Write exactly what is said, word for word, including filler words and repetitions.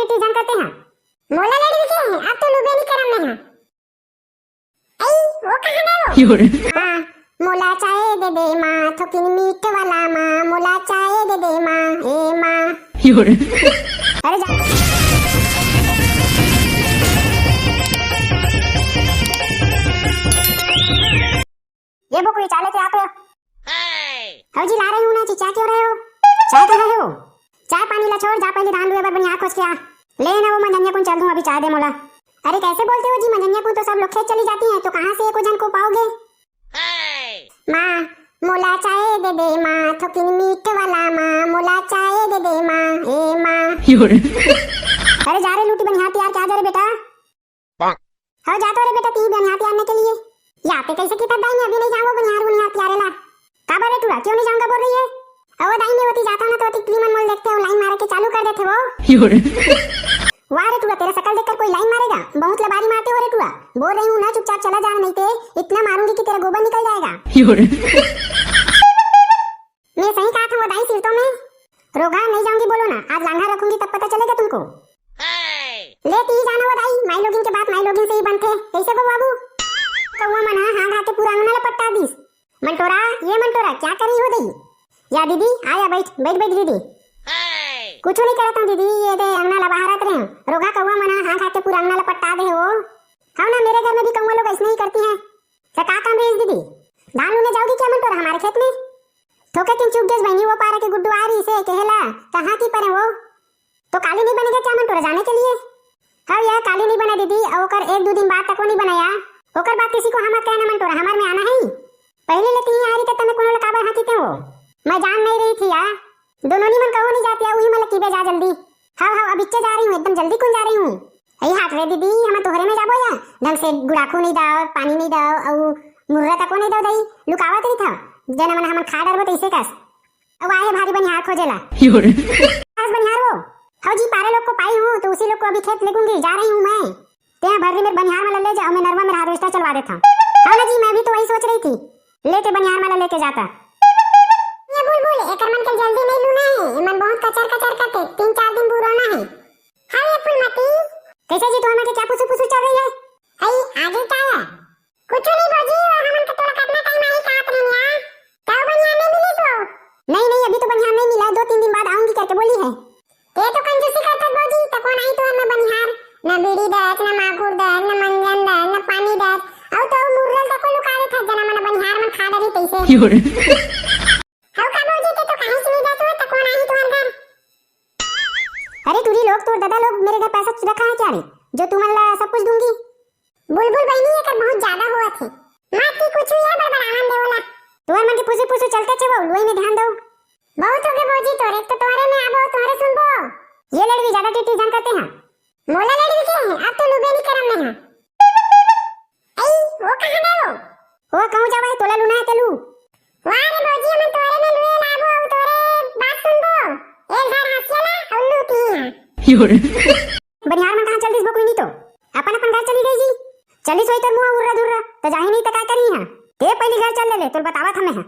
टीजन करते हैं। मोला लड़ी के है, अब तो लूबे नहीं करम में है। आई, वो कहाँ गए वो? हाँ, मोला चाय दे दे माँ, थोकिन मीठ वाला माँ, मोला चाय दे दे माँ, ए माँ। अरे जा। ये बोकरी, चाय लेके आ तो। हाँ जी, ला रही हूँ ना जी, चाय क्यों रहे हो? चाय कहाँ है वो? चाय पानी ला छोड़, जा पहले धान लुए बर बनिहार खोज के आ। ले ना वो मंझनिया कुन चल दूँ, अभी चाय दे मोला। अरे कैसे बोलते हो जी, मंझनिया कुन तो सब लोग खेत चली जाती हैं, तो कहाँ से एको झन को पाओगे? माँ, मोला चाय दे दे माँ, थोकिन मीठ वाला माँ, मोला चाय दे दे माँ, ए माँ। अरे जा रे लूटी बनिहार तियार के आ जा रे बेटा। हाँ, जा तो रे बेटा, ती बनिहार तियारने के लिए। या ते कैसे की दाई, मैं अभी नहीं जाऊंगा बनिहार, बनिहार तियारे ला। का बर रे टूरा, क्यों नहीं जाऊंगा बोल रही है? अरे दाई, मैं ओती जाता हूँ ना तो ओती क्लीमन मोल देखते हो, लाइन मारे के चालू कर देते वो। वाह रे टूरा, तेरा शकल देखकर कोई लाइन मारेगा? बहुत लबारी मारते हो रे टूरा। बोल रही हूँ ना, चुपचाप चला जा, नहीं ते इतना मारूंगी कि तेरा गोबर निकल जाएगा। मैं सही कहा था वो दाई सिरतों में। रोगा नहीं जाऊंगी बोलो ना, आज लांघा रखूंगी तब पता चलेगा तुमको। ले ती जाना वो दाई, माई लोगिन के बात माई लोगिन से ही बनते। कैसे को बाबू? कौवा मन हा हाँ हाँ के पूरा अंगना ला पट्टा दीस। मंटोरा, ये मंटोरा, क्या कर रही हो दई? या दीदी, आया बैठ, बैठ, बैठ दीदी। कुछ नहीं करत हूँ दीदी, ये दे अंगना ला बहारत रहे हूँ। रोगा कौवा मन हा हाँ हाँ के पूरा अंगना ला पट्टा दे हो। हाँ ना, मेरे घर में भी कौवा लोग ऐसे ही करती हैं। तो का काम रही दीदी? धान लूने जाओगी क्या मंटोरा हमारे खेत में? थोके किन चुप गेस बहनी, वो पारा के गुड्डू आ रही से कहेला, कहाँ की परे वो? तो काली नहीं बनेगा क्या मंटोरा जाने के लिए? हाँ यार, काली नहीं बना दीदी, और ओकर एक दो दिन बाद तक वो नहीं बनाया। ओकर बाद किसी को हम कहना मंटोरा, हमार में आना है। पहले लेती ही आ रही तो तमे कोनो काबर हाँ कीते हो? मैं जान नहीं रही थी यार। दोनों नी मन कहो नहीं जाती है, वही मन की बे जा जल्दी। हाँ हाँ, अब इच्चे जा रही हूँ, एकदम जल्दी कुन जा रही हूँ। यही हाथ रे दीदी, हम तोहरे में जाबो या? ढंग से गुड़ाखू नहीं दाओ, पानी नहीं दाओ, और मुर्रा तको नहीं दाओ दई, लुकावत रही था। जना मन हमन खा डरबो तैसे कस। अब आए भारी बनिहार खोजेला। बस बनिहार वो। हाँ जी, पारे लोग को पाई हूँ, तो उसी लोग को अभी खेत लेगूंगी, जा रही हूँ मैं। ते भर्री मेरे बनिहार में ले जा, मैं नरवा में हार्वेस्टर चलवा देता हूँ। हाँ ना जी, मैं भी तो वही सोच रही थी, लेके बनिहार में लेके जाता। ये बुलबुल, एकर मन के जल्दी नहीं लूना है, मन बहुत कचर कचर करते, तीन चार दिन बुराना है। हाँ ये फूलमती। कैसे जी, तुम्हारे मन के क्या पुसु पुसु चल रही है? आई, आगे क्या है? कुछ नहीं भौजी, वो हमन के तोला कतना टाइम आही कात रहन या। तब बनिहार नहीं मिली तो? नहीं, नहीं, अभी तो बनिहार नहीं मिला, दो तीन दिन बाद आऊंगी करके बोली है। ते तो कंजूसी करत भौजी, त कौन आई तो हमें बनिहार? न बीड़ी दत, न माखुर दत, न मंजन दत, न पानी दत। अउ तो मुर्रल तको लुका देत हस, जना मन बनिहार मन खा डरी तैसे। हउ का भौजी, ते तो कहीं से नहीं जात हो, त कौन आई तुम्हारे घर? अरे टूरी लोग, तोर दादा लोग मेरे घर पैसा रखा है क्या रे, जो तुमन ला सब कुछ दूंगी? बुलबुल बहिनी, एकर बहुत ज्यादा होवत हे। माँ की कुछ ये बड़बड़ावन दे ओला। तुहर मन के पुसु पुसु चलते छे वो, लुई में ध्यान दो। बहुत हो गए भौजी तोरे, तो तोरे में आबो, तोरे सुनबो। ये लड़वी ज्यादा टिट्टी जान करते हैं। मोला लड़वी के है, अब तो लुबे नहीं करम में है। आई, वो कहाँ गए वो? वो कहूँ जावा है, तोला लूना है तेलू। वाह रे भौजी, हमन तोरे में लुए लाबो, अउ तोरे बात सुनबो। एक घर हंसिया ला, अउ लू ती है। बनिहार मन कहाँ चल दिस बोकरी नी तो? अपन अपन घर चली गई जी। चलिस होई तो मुँह उर्रा दुर्रा, तो जाही नहीं तो का करी है? ते पहली घर चल ले ले, तोर बतावत हमें है।